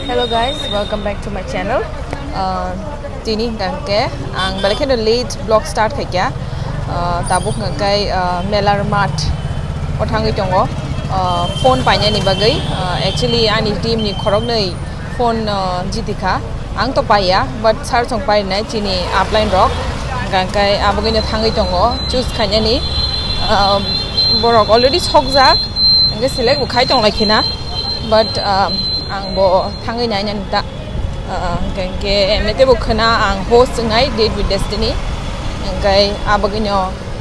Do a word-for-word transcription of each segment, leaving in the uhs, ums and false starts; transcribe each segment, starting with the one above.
Hello guys, welcome back to my channel. Uh, tini hingka hingke ang belai kheno late vlog start khaikha. Uh, tabuk hingka khe, uh, Melar Mart o thangwi tongo. Uh, phone painani bagwi, uh, actually ani team ni khoroknwi phone, uh, jitikha. Ang to paiya, but sir song painai chini upline rok. Hingka khe abogwino thangwi tongo, choose khainani. Uh, borok already sokjak, hingke select bo khai tonglaikhe na. But, uh, Ang bo thangwi nainani ta, ah, hingke, hingke emnete bo khwna ang host wngnai Date with Destiny. Hingke abagwino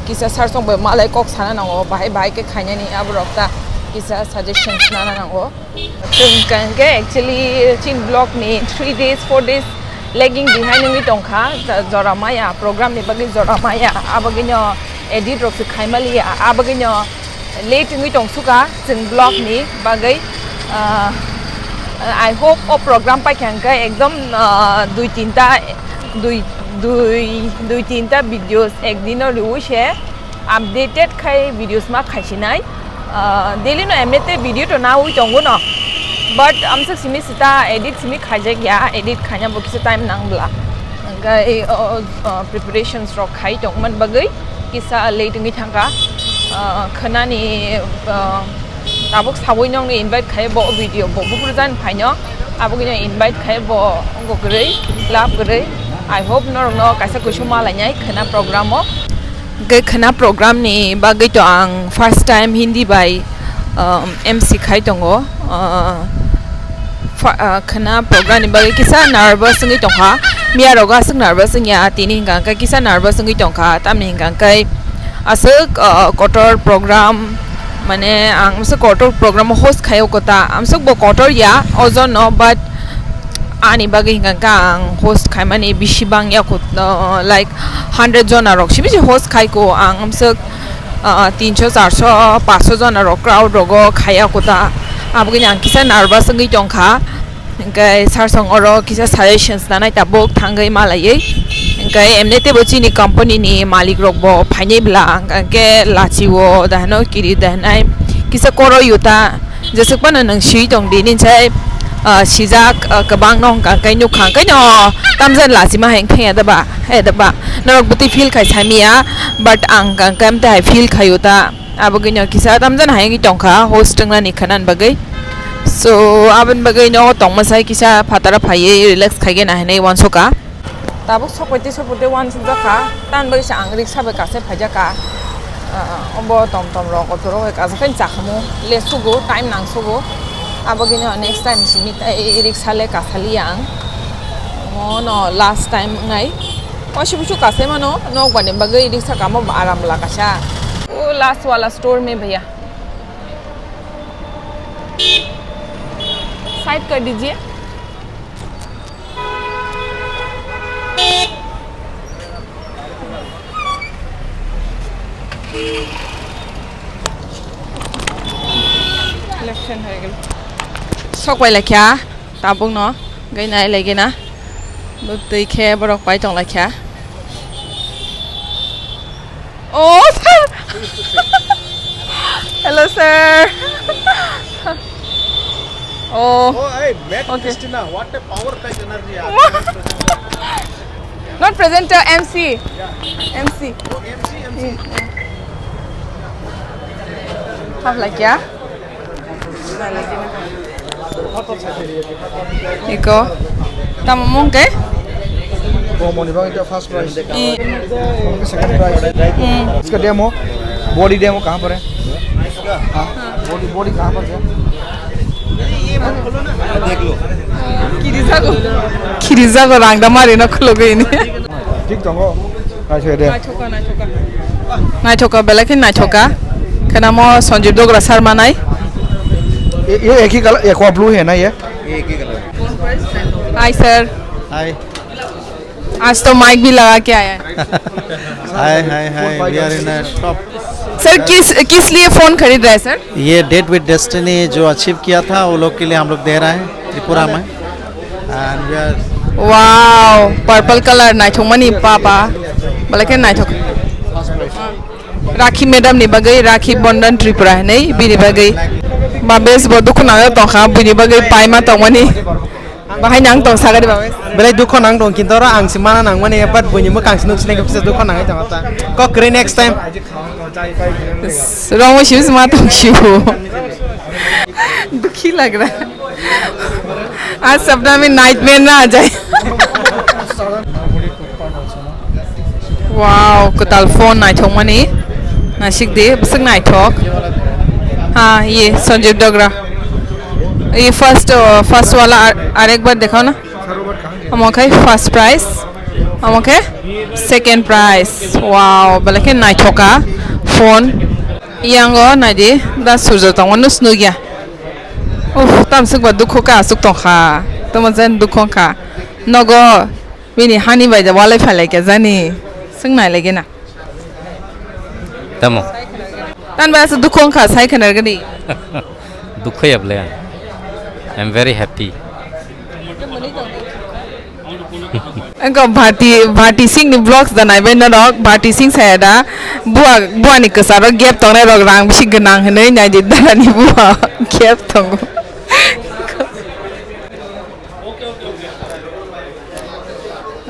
kisa sir song bai malai kok sana nango, bahai bahai khe khainani aborok ta kisa suggestions nana nango. Hingke, hingke actually chin vlog ni three days, four days lagging behind wngwi tongkha, ta jora maya, program ni bagwi jora maya, abagwino edit rok se khaimaliya, abagwino late wngwi tongsuka chwng vlog ni bagwi. Ah, I hope o program paikha hwnkhe ekdom, ah, dui tinta, dui, dui, dui tinta videos ekdino riwi se updated khai videos ma khaisinai. Ah, daily no emnete video to nawi tongo no, but amswk simi sita edit simi khaijak ya, edit khaina bo kisa time nang bla. Hwnkhe, o, o, preparations rok khai tongmani bagwi kisa late wngwi thangkha. Ah, khwnani, ah, tabuk sawi nokni invite khai bo video bo buphuru jan phaino. Abogwino invite khai bo wngkha kwrwi, love kwrwi. I hope norokno kaisa kuisu malainai khwna program o. Hwnkhe khwna program ni bagwi to ang first time Hindi bai, um, M C khai tongo. Uh, fa-, uh, khwna program ni bagwi kisa nervous wngwi tongkha. Miya rogo aswk nervous wngya, tini hwnkha hwnkhe kisa nervous wngwi tongkha. Tamni hwnkha hwnkhe aswk, uh, kotor program, mane ang aswk kotor program host khai o kota. Amswk bo kotor ya, ojono, but ani bagwi hwnkha hwnkhe ang host khaimani bisi bang ya kut, uh, like, hundred jona rok simi se host khai ko ang amswk, uh, tinso, charso, paso jona rok crowd rogo khaya kota. Abogwini ang kisa nervous wngwi tongkha. Hwnkhe sir song oro kisa suggestions nanai tabuk thangwi malaiwi. Hwnkhe emnete bo chini company ni malik rok bo phainai bla, hwnkhe lachi o dahano kiri dahnai kisa koro yuta. Jeswk phano nwng swi tong di, nini sai, ah, sijak, ah, kwbang no hwnkha khe nukha, hwnkhe no tamjani lachima hai wngkha ya da ba, hai da ba. Norok bwtwi feel khai samiya, but ang hwnkha khe amtwi hai feel khaio ta. Abogwino kisa tamjani hai wngwi tongkha, host wngnani khwnani bagwi. So, aboni bagwi no tongma sai kisa phataro phaiwi relax khaigena hinwi uansukha. Tabuk sokphaite sokphaite uansukjakha, tamni bagwi se ang riksa bai kase phaijakha. Ah, obo tom tom rok, auto rok bai kajak khe chakhamu le sugo, time nang sugo. Abogwino next time simi tai riksa le kasaliya ang. Omo no last time wngnai. Waisa busu kasai mano, nok bani bagwi riksa kamo aram la kaisa. O last wala store mein bhaiya. Side kar dijiye. Left hand hai gelo. Sok bai lakha, tabuk no, gai nai lagi na. Bwtwi khe borok pai tong lakha. Oh, sir. Hello, sir. Oh, Oh, hey, Matt okay. Christina, what a power pack energy. Not presenter, M C. Yeah. M C. Oh, M C, M C. Half like, yeah? Iko. Tamo mung ke? Promo ni bagwi to first prize. I. Promo ke second prize. Hmm. Iska demo, body demo kahan par hai? Ha? Body, body kahan par hai? Khirijago. Khirijago rangda mari no khulogwi ni. Thik tongo. Naithok de. Naithoka, naithoka. Naithoka, belai khe naithoka. Khena mo Sanjib Dogra sir manai. ये, ये एक ही कलर, ये को ब्लू है ना ये? ये एक ही कलर। Hi sir. Hi. आज तो माइक भी लगा के आया है। Hi, hi, hi. We are in a shop. Sir, किस, किस लिए फोन खरीद रहे हैं सर? ये डेट विद डेस्टिनी जो अचीव किया था, वो लोग के लिए हम लोग दे रहे हैं त्रिपुरा में। And we are Wow, purple color naithokmani papa. Belai khe naithok. Rakhi madam ni bagwi, Rakhi Bandhan Tripura hinwi bini bagwi. Ma bes bo dukhu nangwi tongkha, bini bagwi paima tongmani. Bahai nang tong sagadi babai. Belai dukho nang tong kinto ro ang si mana nang mani but buini mwkhang si nuk sinai kisa dukho nang ai tong ta. Kok kre next time. Romo si ma tong si. Dukhi lag raha. Aaj sapna mein nightmare na aa jaye. Wow, kwtal phone naithok mani. Naisik di, bwswk naithok. Ha, ye Sanjeev Dogra. Ye first, uh, first wala ar-, arekbar dekhao na. Omo khe first prize. Omo khe second prize. Wow, belai khe naithok kha phone. Yango naidi, da surjo tongmano swnukya. Uff, tamswk ba dukhu kha, aswk tongkha. Tamo jen dukhu wngkha. Nogo. Bini hani bai da walai phalai khe jani swngnai lagi na. Tamo? Tan bai aswk dukhu wngkha sai khna gani. Dukhu ya ble. I'm very happy. Engko Bharti, Bharti Singh ni vlogs da naibai norok, Bharti Singh saya da bua, bua ni kwcharo gap tongnai rok rang bisi gwnang hinwi nai di dara ni bua gap tongo.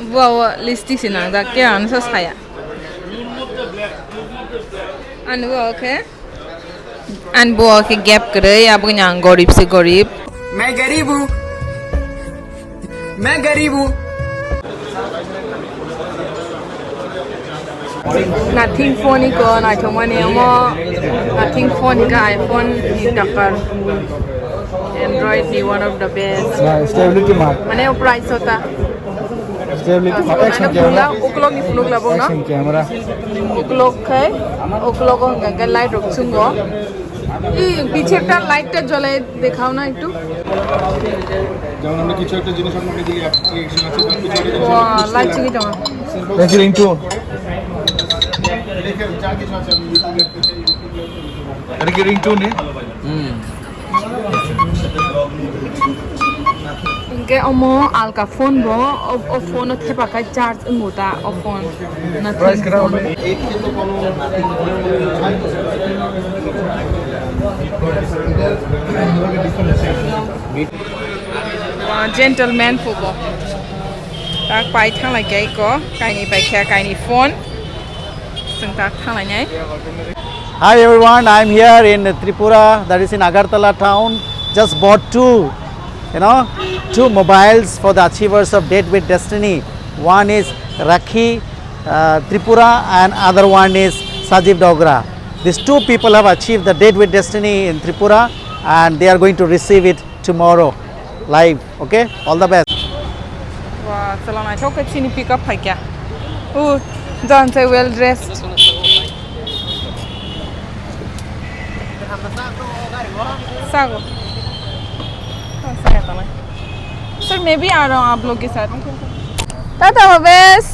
Bua o lipstick se nangjak, khe ano sa saya. Ani bua o khe, ani bua o khe gap kwrwi, aboni ang gorib se gorib. मैं गरीब हूँ, मैं गरीब हूँ। Nothing phone iko naithokmani omo, nothing phone ika iPhone ni dakar, Android ni one of the best. Na stability ma. Mane o price ota. Stability ma, action camera. Uklok ni phunuk labo no. Action camera. Uklok khai, uklok o hwnka khe light rok chwngo. I piche ekta light ta jolai. দেখাও না একটু। যেমন আমরা কিছু একটা জিনিস আপনাকে দিলে অ্যাপ্লিকেশন আছে বা কিছু একটা জিনিস ও, লাইট চিনি তো। Simple। এটা কি রিংটোন? দেখে যা কিছু আছে আমি YouTube-এ একটা YouTube-এ একটা এটা কি রিংটোন নে? হুম। Hingke omo alka phone bo, o, o phone o thepa khai charge wngo ta o phone. Nothing phone. Ah, gentleman phubo. Tak pai thanglai khe ko, kaini bai khe kaini phone. Chwng tak thanglainai. Hi everyone, I'm here in Tripura, that is in Agartala town. Just bought two, you know, two mobiles for the achievers of Date with Destiny. One is Rakhi, uh, Tripura, and other one is Sajib Dogra. These two people have achieved the Date with Destiny in Tripura, and they are going to receive it tomorrow live. Okay, all the best. Wa, chwla naithok khe chini pick up phaikya. U, jan chai well dressed. Sago. Sir, maybe aro upload ke sir. Tata, babes.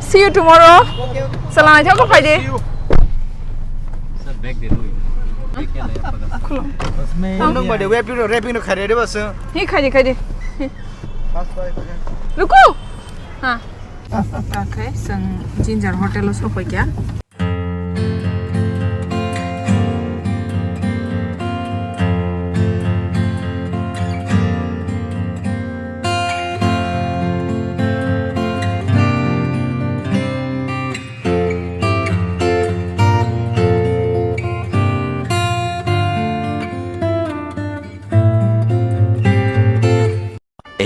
See you tomorrow. Chwla naithok khe phaidi. Sir, bag de do. Bag kya laya paga? Khulo. Nung ba de wrapping no, wrapping no khare de bas. Hi khaidi, khaidi. Ruko. Ha. Okay, chwng Ginger Hotel o sokoi kya.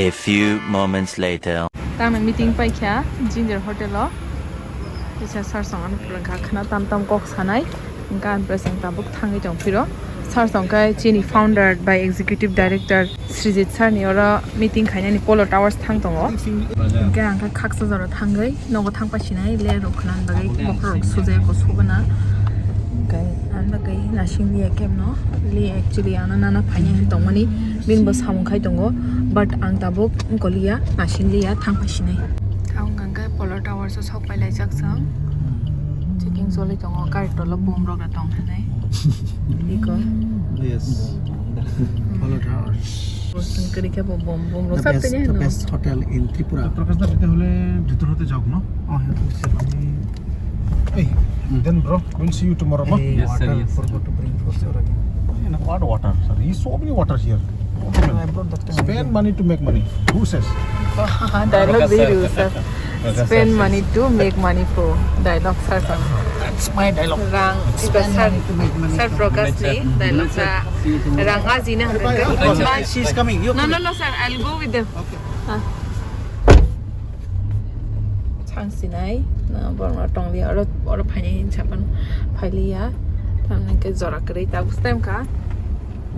A few moments later. Tangni meeting paikha Ginger Hotel o. Kisa sir song ano phrwngkha khna tam tam kok sanai. Hingkha ang present tabuk thangwi tong phiro. Sir song khe chini founder bai executive director Srijit sir ni oro meeting khainani Polo Towers thang tongo. Hingkhe ang khe khaksa jora thangwi nogo thang pasinai le rok khna bagwi bokhorok sujai ko subana. Hingkhe ang bagwi nasing liya kemno. Li actually ano nana phaini hin tongmani. Bini bo samung khai tongo, but ang tabuk wngkoliya, naising liya, thang phai sinai. Thang hwnkha khe Polo Towers o sok pai laijak chwng. Checking choli tongo, gari tola bom rok tong hinwi. Iko. Yes. Polo Towers. Bo chwng kwrwi khe bo bom, bom rok sab tini hino. The best hotel in Tripura. প্রকাশ দা, এটা হলে ভিতর হতে যাও না? Hey, then bro, we'll see you tomorrow, no? Hey, yes, sir, water, yes, sir. Forgot to bring for sure again. Hey, no, what water, sir? He's so many water here. Spend money to make money. Who says? Dialogue di Rusa. Spend money to make money po. Dialogue sa sa. That's my dialogue. Rang spend money to make money. Sir Prakash ni dialogue sa. Rang aji na. She's coming. No, no, no, sir. I'll go with them. Okay. Chang sinai na borno tongli oro oro phaini sapan phailiya. Tamni ke jora kwrwi ta bustem ka.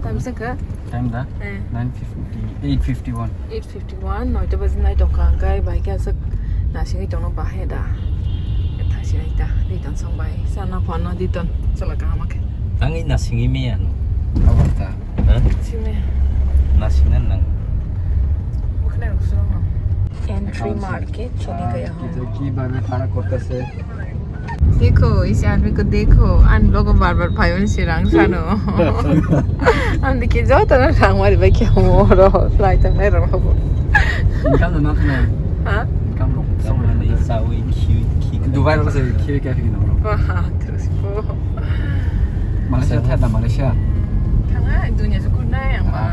Tam se ka. Time da? Eh. Nine fifty, eight fifty one. Eight fifty one noita baji nai tongkha kai bai kya sak nasingwi tongno bahaya da. Thasi nai ta di ton song bai sana phone no di ton chala ka hama ke. Tangwi nasingwi me ano. Abota. Sime. Nasingna nang. Bukhne ruksong no. Entry market choli gaya hum. কিভাবে তারা করতেছে। দেখো, ইস আদমি কো দেখো, আন লোগো বারবার ভাই উনি সে রাং সানো। আমি দেখি যাও তো না রাং মারি ভাই কি হমো রো, ফ্লাইট তো নাই রো। Income no no. হ্যাঁ? Income no. Someone is sawi khi khi. Dubai ro se khi khi khi no. Wah, terus po. Malaysia thai da Malaysia. Thanga dunia sukur na yang ma.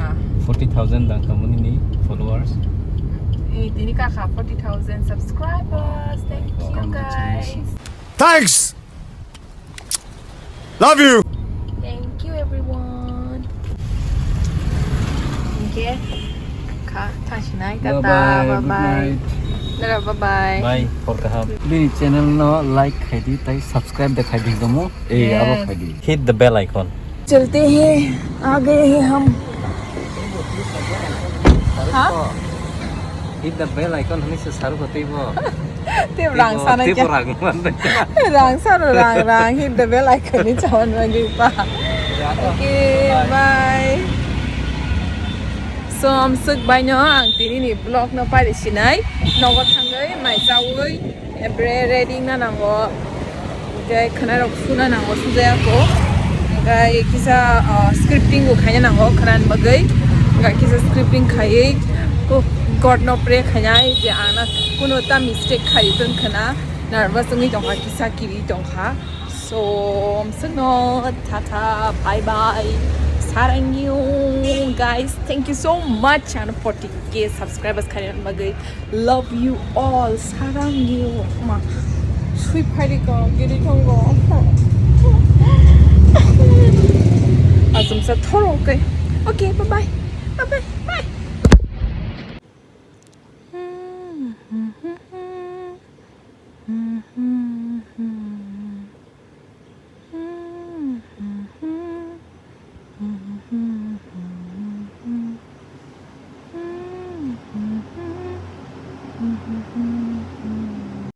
Forty thousand dang kamuni ni followers. Eh, tini ka kha forty thousand subscribers. Thank you guys. Thanks. Love you. Thank you everyone. Okay. Kha, thasinai, tata, bye bye. Dara, bye bye. Bye, hor kaham. Bini channel no like khai di, tai subscribe de khai di domo. Eh, abo khai di. Hit the bell icon. चलते हैं, आ गए हैं हम। हाँ? Hit the bell icon hwnwi se saru ko teibo. Tei rang sana kya? Rang sano rang rang hit the bell icon ni chawan mangi pa. Okay, bye. So, amswk bai no ang tini ni vlog no pari sinai. Nogo thangwi mai chawi. Bre reading na nango, hwnkhe khwnarok suna nango, sujaya kho. Hwnkhe kisa, ah, scripting bo khaina nango khwnani bagwi. Hwnkhe kisa scripting khaiwi, oh, God no pray khainai je ang na kuno ta mistake khai tong khwna, nervous wngwi tongkha, kisa kibi tongkha. So, amswkno tata, bye bye. Sarangyo, guys, thank you so much. Ano forty K subscribers khaina bagwi. Love you all. Sarang you. Ma. Sui phari ko, giri tongo. Asum sa thoro, okay. Okay, bye bye. Bye bye. Bye.